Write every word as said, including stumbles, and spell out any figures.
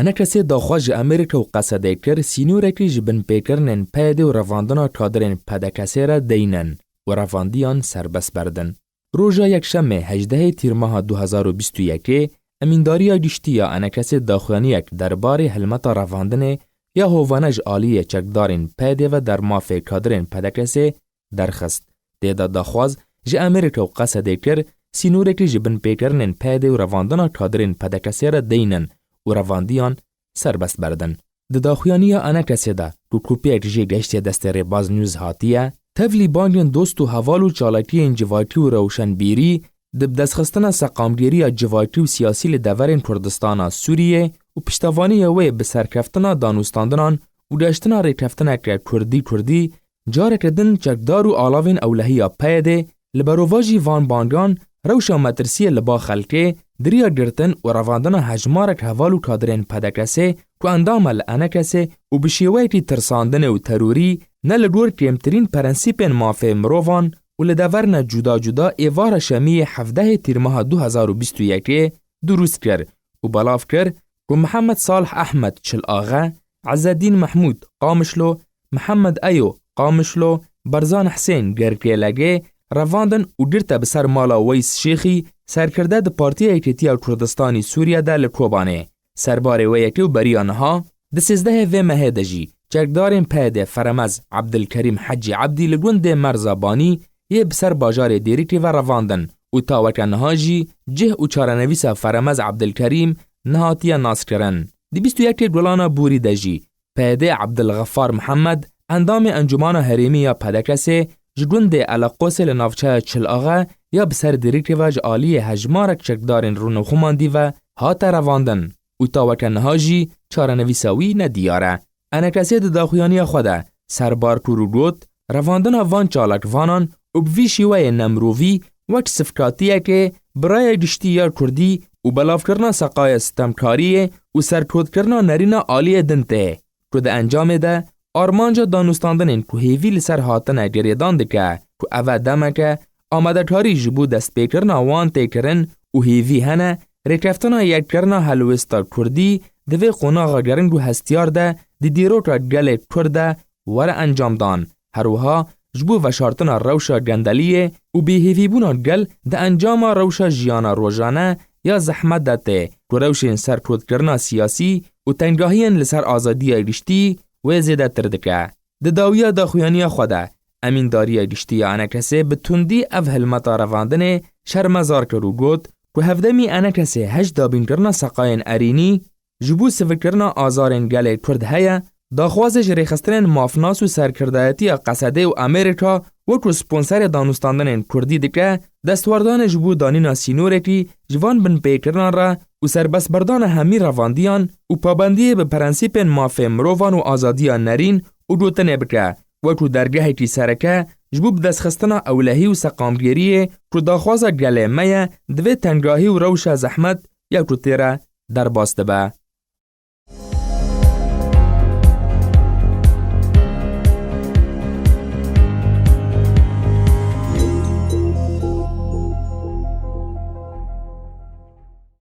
ENKSê daxwaz ji Amerîka û Qesedê kir, sînorekî ji binpêkirinên PYDê û revandina kadirên PDKSê re deynin û revandiyan serbest berdin. Roja Yekşemê hejdehê Tîrmeha du hezar û bîst û yekê, Emîndariya Giştî ya ENKSê daxuyaniyek derbarê helmeta revandinê ya hovane ji aliyê çekdarên PYDê ve dermafê kadirên PDKSê derxist. Tê de daxwaz ji Amerîka û Qesedê kir, sînorekî ji binpêkirinên PYDê û revandina kadirên PDKSê re deynin û revandiyan serbest berdin. Di daxuyaniya ENKSê de, ku kopiyek jê gehiştiye destê Rêbaz News hatiye, tevlî bangên dost û heval û çalakiyên civakî û rewşenbîrî, di bidestxistina seqamgêriya civakî û siyasî li deverên Kurdistana Sûriyê û piştevaniya wê bi serkeftina danûstandinan û geştina rêkeftineke Kurdî-Kurdî, careke din çekdar û alavên ewlehiya PYDê, li berovajî van bangan rewşa metirsiyê li ba xelkê, di riya girtin û revandina hejmarek heval û kadirên PDKSê ku endam e li ENKSê û bi şêweyekî tirsandinê û terorî ne li gor kêmtirîn prensîpên mafê mirovan û li deverne cuda cuda êvara şemiyê hevdehê Tîrmeha du hezar û bîst û yekê dirûst kir û belav kir ku Mihemed Salih Ehmed Çil Axe, Ezzedîn Mehmûd Qamişlo, Mihemed Eyo Qamişlo, Barzan Hisên Gerkêlegê revandin û girte bi ser mala Weys Şêxî, serkirde di Partiya Yekêtiya Kurdistanî Sûriye de li Kobanê. Serbarê wê yekê û beriya niha, di sêzdehê vê mehê de jî çekdarên PYDê Feremez Ebdilkerîm Hecî Ebdî li gundê Merza Banî yê bi ser bajarê Dêrikê ve revandin û ta weke niha jî cih û çarenivîsa Feremez Ebdilkerîm nehatiye naskirin. Di bîst û yekê Gulana Borî de jî PYDê Ebdilxefar Mihemed, endamê Encûmana Herêmî ya PDKSê, ji gundê Eleqosê li navçeya Çil Axe ya bi ser Dêrikê ve ji aliyê hejmarek çekdarên rûnixumandî ve hate revandin û ta weke niha jî çarenivîsa wî nediyar e. ENKSê di daxuyaniya xwe de serbar kir û got, revandina van çalakvanan û bi vî şêweyê nemirovî wek sifkatiyekê bi raya giştî ya Kurdî û belavkirina seqaya sitemkariyê û serkotkirina nerîna aliyê din tê, ku di encamê de armanca danûstandinên ku hêvî li ser hatine girêdan dike, ku ev e demeke amadekarî ji bo destpêkirina wan tê kirin û hêvî hene rêkeftina yekkirina helwêsta Kurdî di vê qonaxa giring û hestiyar de di dîroka gelê Kurd de were encamdan. Her wiha ji bo veşartina rewşa gendeliyê û bêhêvîbûna gel di encama rewşa jiyana rojane ya zehmet de tê, ku rewşên serkotkirina siyasî û tengahiyên li ser azadiya giştî wê zêdetir dike. Di dawiya daxuyaniya xwe de, Emîndariya Giştî ya ENKSê bi tundî ev hilmeta revandinê şermezar kir û got ku hevdemî ENKSê heşt dabînkirina seqayên erênî ji bo sivikirina azarên gelê Kurd heye, daxwazê ji rêxistinên mafnas û serkirdayetiya Qesedê û Amerîka wekû sponserê danûstandinên Kurdî dike, destwardanê ji bo danîna sînorekî ji van binpêkirinan re û serbestberdana hemî revandiyan û pabendiyê bi prensîpên mafê mirovan û azadiya nerîn û gotinê bike, wekû dergehekî sereke ji bo bidestxistina ewlehî û seqamgêriyê ku daxwaza gelê me ye, di vê tengahî û rewşa zehmet ya ku tê re derbas dibe.